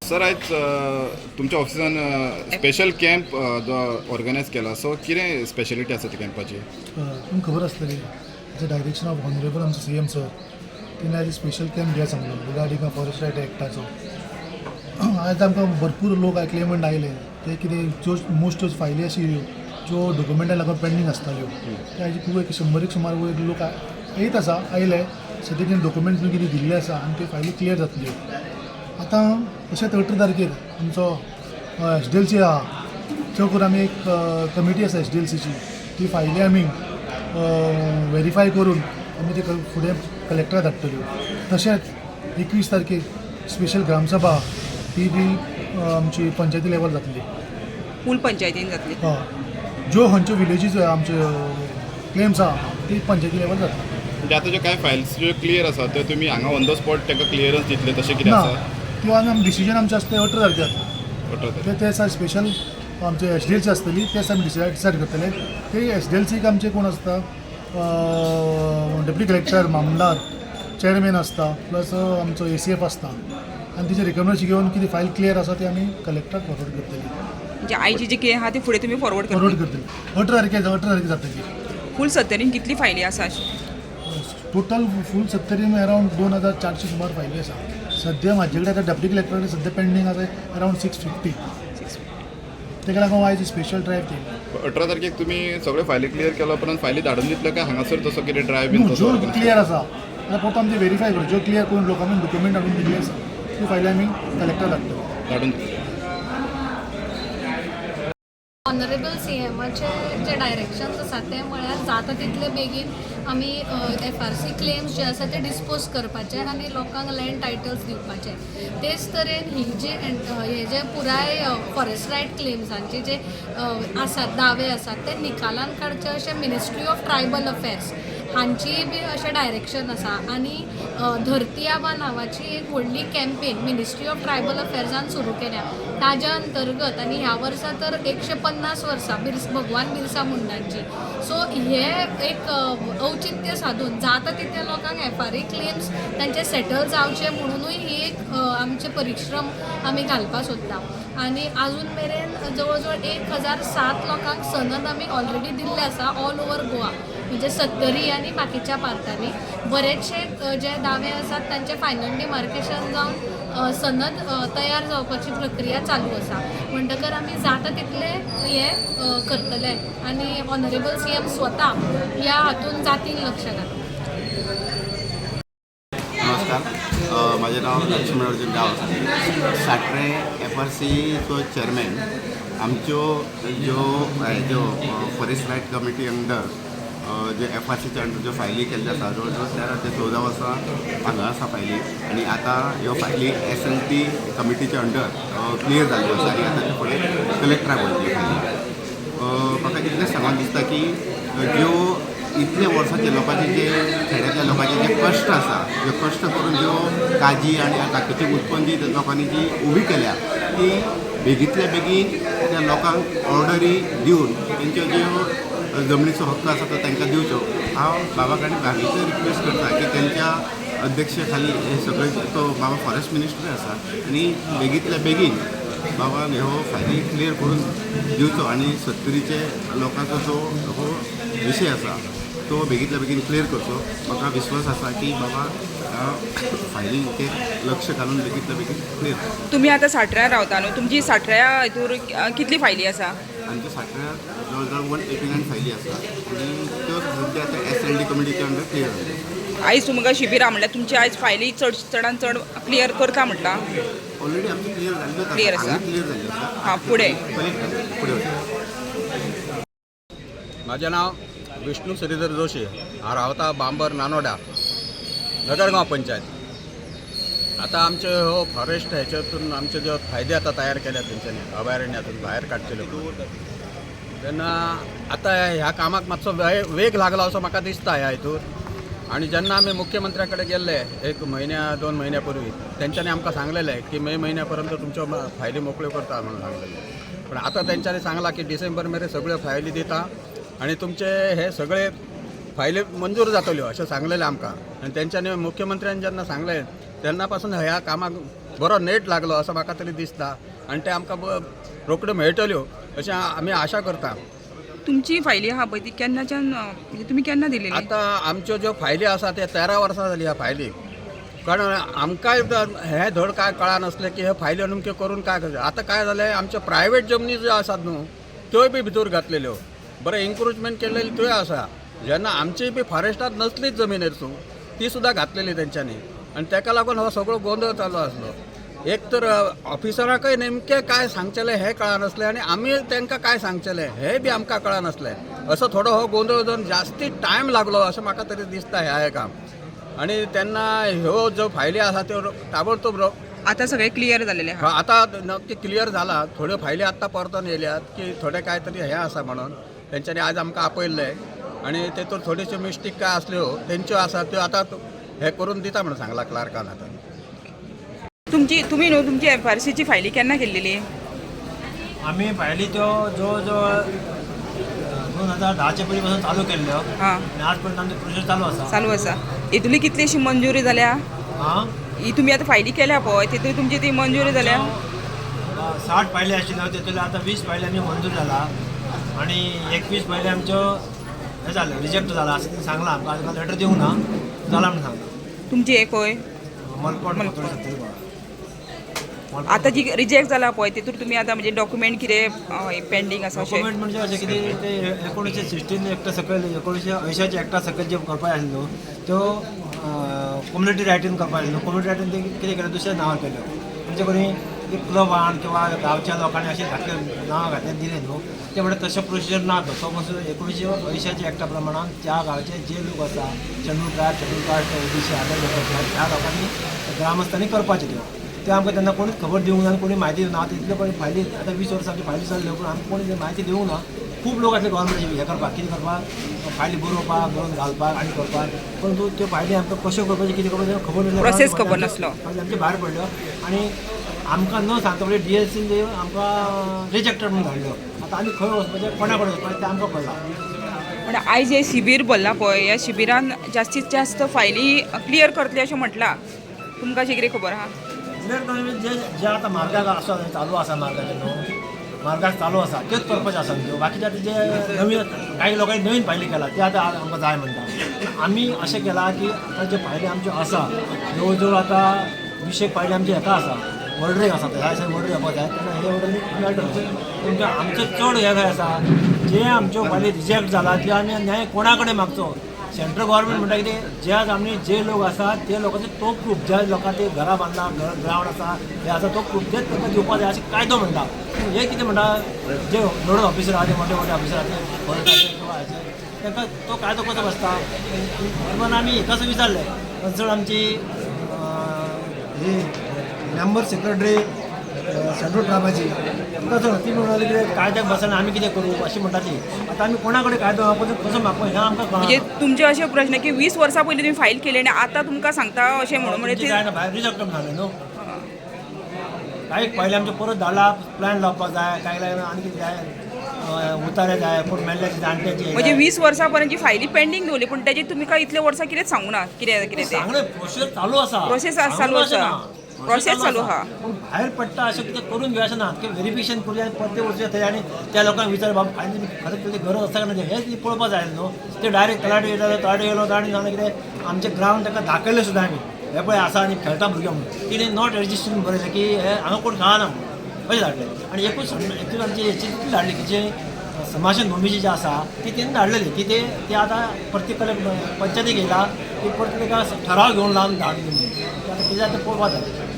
Sir, आयज तुमच्या ऑफिसान स्पेशल कॅम्प जो ऑर्गनायज केला, सो कितें स्पेशलिटी आसा त्या कॅम्पाची? तुमकां खबर आसतली, the direction of honourable आमचो सी एम सर, तेणी आयज स्पेशल कॅम्प घेया सांगलो रिगार्डींग फॉरेस्ट रायट एक्टाचो. आयज आमकां भरपूर लोक क्लेमंट आयले. ते कितें ज्यो मोस्ट ज्यो फायली आशिल्ल्यो, ज्यो डॉक्युमेंटा लागून पेंडींग आसताल्यो, ते आयज खूब एक 100 एक सुमार वयर लोक येयत आसा, आयले. सद्या तेणी डॉक्युमेंट्स बी कितें दिल्ले आसा आनी त्यो फायली क्लियर जातल्यो आतां. तशेंच 18 तारखेर आमचो एस डी एल सी आहा. चड करून आमी एक कमिटी आसा एस डी एल सीची, ती फायली आमी वेरीफाय करून आमी ती फुडें कलेक्टराक धाडटल्यो. तशेंच 21 तारखेर स्पेशल ग्रामसभा, ती बी आमची पंचायती लेवल जातली. फूल पंचायतीन जातली? हय, ज्यो खंयच्यो विलेजीस आमच्यो क्लेम्स आहा, ती पंचायती लेवल जातली. म्हणजे आतां ज्यो कांय फायल्स ज्यो क्लियर आसा, त्यो तुमी हांगा ऑन the spot तांकां क्लियरन्स दितले, तशें कितें ना. आसा? त्यो आमी डिसिजन आमचें आसता 18 तारखेर जाता. 18 तारखेर. ते ते दिसा स्पेशल आमचे एस डी एल सी आसतली, ते दिसा आमी डिसायड करतले. ते एस डी एल सीक आमचे कोण आसता? डेप्युटी कलेक्टर, मामलदार, चेअरमॅन आसता, प्लस आमचो ए सी एफ आसता आनी तेजे रिकमेंडेशन घेवन कितें फायल क्लियर आसा ती आमी कलेक्टराक फॉरवर्ड करतली. म्हणजे आयची जी कितें आहा ती फुडें तुमी फॉरवर्ड फॉरवर्ड करतली? करतली. 18 तारखेर, 18 तारखेर जातली. फूल सत्तरीन कितली फायली आसा अशी? टोटल फूल सत्तरीन अरावंड 2400 सुमार फायली आसा. सद्या म्हाजे कडेन आतां डेप्युटी कलेक्टर सद्या पेंडींग आसा अरावंड 650. तेका लागून आयज स्पेशल ड्रायव्ह केली. 18 तारखेक तुमी सगळे फायली क्लियर केल्या उपरांत फायली धाडून दितले काय हांगासर तसो कितें ड्रायव्ह बीन न्हू, तसो ज्यो organize? Clear आसा जाल्यार परतो आमी वेरीफाय करू. ज्यो क्लियर करून लोकांनी डॉक्युमेंट हाडून दिल्ली आसा, त्यो फायली आमी कलेक्टर धाडटले. धाडून दितले. ऑनरेबल सी एमाचे जे डायरेक्शन्स आसा, ते म्हळ्यार जाता तितले बेगीन आमी एफ आर सी क्लेम्स जे आसा ते डिस्पोज करपाचे आनी लोकांक लँड टायटल्स दिवपाचे. तेच तरेन ही जे हे जे पुराय फॉरेस्ट रायट क्लेम्सांचे जे आसात, दावे आसात, ते निकालान काडचे अशें मिनिस्ट्री ऑफ ट्रायबल अफेर्स हांचीय बी अशें डायरेक्शन आसा. आनी धरती आबा नांवाची एक व्हडली कॅम्पेन मिनिस्ट्री ऑफ ट्रायबल अफेर्सान सुरू केल्या. ताज्या अंतर्गत आनी ह्या वर्सा तर 150 वर्सां भगवान बिरसा मुंडांची, सो हे एक औचित्य साधून जाता तितल्या लोकांक एफ आर ए क्लेम्स तांचे सेटल जावचे म्हणुनूय ही एक आमचे परिश्रम आमी घालपाक सोदता. आनी आजून मेरेन जवळ जवळ 1007 लोकांक सनद आमी ऑलरेडी दिल्ले आसा ऑल ओवर गोवा, म्हणजे सत्तरी आनी बाकीच्या पार्टांनी. बरेचशे जे दावे आसात तांचे फायनल डिमार्केशन जावन सनद तयार जावपाची प्रक्रिया चालू आसा. म्हणटकर आमी जाता तितले हे करतले आनी ऑनरेबल सी एम स्वता ह्या हातून जातीन लक्ष घातला. नमस्कार, माझे नाव लक्ष्मण अर्जुन गांवस, साट्रे एफ आर सीचो चेअरमॅन. आमच्यो ज्यो ज्यो फॉरेस्ट रायट कमिटी अंडर, ज्यो एफ आर सीच्या अंडर ज्यो फायली केल्ल्यो आसा, जवळ जवळ 13 ते 14 वर्सां हांगा आसा फायली आनी आतां ह्यो फायली एस एल टी कमिटीच्या अंडर क्लियर जाल्ल्यो आसा आनी आतां ते फुडें कलेक्टराक वयतल्यो फायली. म्हाका इतलेंच सांगून दिसता की ज्यो इतले वर्साचे लोकांचे, जे खेड्यांतल्या लोकांचे जे कश्ट आसा, जे कश्ट करून ज्यो काजी आनी बाकीची उत्पन्न जी लोकांनी जी उबी केल्या, ती बेगींतल्या बेगीन त्या लोकांक ऑर्डरी दिवन तेंच्यो ज्यो जमनीचो हक्क आसा तो तांकां दिवचो. हांव बाबा कडेन बाकीचो रिक्वेस्ट करता की तेंच्या अध्यक्ष खाली हे सगळे, तो बाबा फॉरेस्ट मिनिस्टर आसा आनी बेगींतल्या बेगीन बाबान हो फायली क्लियर करून दिवचो आनी सत्तरीचे लोकांचो जो हो विशय आसा तो बेगींतल्या बेगीन क्लियर करचो. म्हाका विश्वास आसा की बाबा फायलींचेर लक्ष घालून बेगींतल्या बेगीन क्लियर. तुमी आतां साटऱ्या रावता न्हू, तुमची साटऱ्या हितूर कितली फायली आसा? आमच्या साखळ्यात जवळ जवळ 189 फायली आसा आनी त्यो सद्या आतां एस एल डी कमिटीच्या अंडर क्लियर जाल्यो. आयज तुमकां शिबिरां म्हणल्यार तुमची आयज फायली चड चडान चड क्लियर करता म्हटलां. ऑलरेडी आमची क्लियर जाल्ल्योच. Clear आसा. क्लियर जाल्ल्यो आसा. हां, फुडें? कलेक्टर फुडें वता. माझे नाव विष्णू श्रीधर जोशी. हांव रावता बांबर, नानोडा, नगरगांव पंचायत. आता आमचे हो फॉरेस्ट ह्याच्यातून आमचे जे फायदे आता तयार केल्या तेंच्यांनी, अभयारण्यातून भायर काडचेले म्हणून, तेन्ना आतां ह्या कामाक मातसो वेग लागला असो म्हाका दिसता ह्या हितूर. आणि जेन्ना आमी मुख्यमंत्र्या कडेन गेल्ले एक म्हयन्या 2 म्हयन्या पूर्वी, तेंच्यांनी आमकां सांगलेलें की मे म्हयन्या पर्यंत तुमच्यो फायली मोकळ्यो करता म्हणून सांगलेलें. पण आतां तेंच्यांनी सांगलां की डिसेंबर मेरेन सगळ्यो फायली दिता आणि तुमचे हे सगळे फायली मंजूर जातल्यो अशें सांगलेलें आमकां. आनी तेंच्यांनी, मुख्यमंत्र्यान जेन्ना सांगलें तेन्ना पासून ह्या कामाक बरो नेट लागलो असो म्हाका तरी दिसता आनी ते आमकां रोखड्यो मेळटल्यो अशें आमी आशा करता. तुमची फायली आहा पळय ती केन्नाच्यान म्हणजे तुमी केन्ना दिलेली? आतां आमच्यो ज्यो फायली आसा ते 13 वर्सां जाली ह्या फायली, कारण आमकांय हें धड काय कळनासलें की हे फायल्यो नेमक्यो करून काय करचें. आतां काय जालें, आमच्यो प्रायवेट जमनी ज्यो आसात न्हू त्योय बी भितर घातलेल्यो, बरें एन्क्रोचमेंट केलेली त्योय आसा. जेन्ना आमची बी फॉरेस्टात नसलीच जमीन न्हू ती सुद्दां घातलेली तेंच्यांनी आनी तेका लागून हो सगळो गोंदळ चालू आसलो. एक तर ऑफिसराकय नेमकें काय सांगचेलें हें कळनासलें आनी आमी तांकां काय सांगचेलें हें बी आमकां कळनासलें. असो थोडो हो गोंदळ जावन जास्ती टायम लागलो अशें म्हाका तरी दिसता ह्या हेका. आनी तेन्ना ह्यो ज्यो फायली आसा त्यो ताबडतोब आतां सगळें क्लियर जालेलें आहा? आतां नक्की क्लियर जाला. थोड्यो फायली आत्तां परतून येयल्यात की थोडे काय तरी हें आसा म्हणून तेंच्यांनी आज आमकां आपयल्लें आनी तेतून थोड्योश्यो मिस्टेक काय आसल्यो तेंच्यो आसा त्यो आतां हें करून दिता म्हणून सांगलां क्लार्कान. आतां तुमची तुमी न्हू तुमची एफआरसीची फायली केन्ना केल्लेली? आमी फायली त्यो जवळ जवळ 2010च्या पयलीं पासून चालू केल्ल्यो आनी आज पर्यंत आमची प्रोसेस चालू आसा. चालू आसा. हितूली कितलीशी मंजुरी जाल्या? आं, ही तुमी आतां फायली केल्या पळय तितून तुमची ती मंजुरी जाल्या? 60 फायली आशिल्ल्यो तेतूंतल्यो आतां 20 फायली आमी मंजूर जाला आनी 21 फायली आमच्यो हें जाल्यो, रिजेक्ट जाला अशें तेणी सांगलां आमकां. आजकाल लेटर दिवंक ना जाला म्हणून सांगलां. तुमची एक खंय? मलपण सत्तरी. आतां जी रिजेक्ट जाला पळय तितून तुमी आतां म्हणजे डॉक्युमेंट कितें पेंडींग आसा अशें? डॉक्युमेंट म्हणजे अशें कितें ते 1916 एक्टा सकयल 1980च्या एक्टा सकयल जे करपाक आशिल्लो त्यो कम्युनिटी रायटीन करपाक आशिल्लो. कम्युनिटी रायटीन ते कितें केलें दुसऱ्या नांवार केल्यो, म्हणजे कोणी एक क्लबान किंवा गांवच्या लोकांनी अशें घातले नांव घातले दिलें न्हू ते म्हणटा तशें प्रोसिजर ना. तो पासून 1980च्या एक्टा प्रमाणान त्या गांवचे जे लोक आसा schedule tribe, schedule caste, OBC, other लोक ह्या लोकांनी ग्रामस्थांनी करपाच्यो त्यो ते आमकां तेन्ना कोणीच खबर दिवंक ना आनी कोणी म्हायती दिवंक ना. आतां इतल्यो कोणी फायली आतां 20 वर्सां आमची फायली चल्ल्यो पूण आमकां कोणी म्हायती दिवंक ना. खूब लोक आसले गव्हर्मेंटाचे हें करपाक, कितें करपाक, फायली बरोवपाक, बरोवन घालपाक आनी करपाक, परंतु त्यो फायली आमकां कश्यो करपाच्यो कितें करपाचें खबर नासलें. Process खबर नासलो. फायली आमचे भायर पडल्यो आनी आमकां न सांगता म्हणजे डीएलसीन आमकां रिजेक्टेड म्हणून धाडल्यो. आतां आमी खंय वचपाचें, कोणा कडेन वचपाचें तें आमकां कळ्ळां. पण आयज हें शिबीर भरलां पळय ह्या शिबिरान जास्तीत जास्त फायली क्लियर करतले अशें म्हटलां, तुमकां अशें कितें खबर आहा? क्लियर करून जे जे आतां मार्गाक आसा चालू आसा, मार्गाचे न्हू मार्गाक चालू आसा त्योच करपाच्यो आसा त्यो. बाकीचे आतां जे नवीन काही लोकांनी नवीन फायली केला ते आतां आमकां जाय म्हणटा. पूण आमी अशें केलां की आतां ज्यो फायली आमच्यो आसा जवळ जवळ आतां 20 फायली आमची हेका आसा, ऑर्डरीक आसा, ह्या दिसांनी ऑर्डर येवपाक जाय तेन्ना हे ऑर्डरीक मेळटलो. तुमकां आमचो चड हें खंय आसा जे आमच्यो फायली रिजेक्ट जाला त्यो आमी न्याय कोणा कडेन मागचो? सेंट्रल गव्हर्मेंट म्हणटा कितें जे आज आमी जे लोक आसा ते लोकांचे तो प्रूफ ज्या लोकां ते घरां बांदला, ग्रावंड आसा हे आसा तो प्रूफ तेच तांकां दिवपाक जाय अशें कायदो म्हणटा. पूण हे कितें म्हणटा जे नोडल ऑफिसर आहा ते मोठे मोठे ऑफिसर आहा ते फॉरेस्टाचे किंवा हाचे तांकां तो कायदो कसो बसता? इवन आमी हेकासो विचारलें कन्सर्न आमची ही मेंबर सेक्रेटरी सेंट्रल ट्रायबाची कसो ती म्हणून कितें कायद्याक बसना आमी कितें करूं अशें म्हणटा ती. आतां आमी कोणा कडेन कायदो मागपाचो कसो मागपाचो हें आमकां कळना. म्हणजे तुमचे अशे प्रश्न की 20 वर्सां पयलीं तुमी फायल केली आनी आतां तुमकां सांगता अशें म्हणून म्हणजे तुमची जायना भायर रिजेक्ट जालें न्हू. काही पयलें आमचें परत धाडला प्लॅन लावपाक जाय, कांय लागना आनी कितें जाय, उतारे जाय, कोण मेल्ल्याचे जाणट्याचे. म्हणजे 20 वर्सां पर्यंत जी फायली पेंडींग दवरली पूण तेजी तुमी काय इतले वर्सां कितेंच सांगू ना कितें कितें तें? सांगणें प्रोसिजर चालू आसा. Process चालू आसा. Process चालू आहा. पूण भायर पडटा अशें कितें करून घेवं अशें ना की व्हेरिफिकेशन करूया आनी परते वचूया थंय आनी त्या लोकांक विचार बाबा फायनली खरेंच तुजी गरज आसा काय ना हें पळोवपाक जाय न्हू. ते डायरेक्ट तलाठी येयलो, तलाठी येयलो ताणी सांगलें कितें आमचें ग्रावंड ताका दाखयलें सुद्दां आमी हें पळय आसा आनी खेळटा भुरगे म्हणून तिणें not registered बरयलें की हें हांगा कोण खेळना म्हणून अशें धाडलें. आनी एकूच एकूच आमची हेची तितली धाडली की जे समाजन भूमीची जी आसा ती तेणी धाडलेली की ते आतां प्रत्येक पंचायतीक येयला ती परत ताका ठराव घेवन लावन धाडली म्हणून आतां कितें जाता तें पळोवपाक जाय.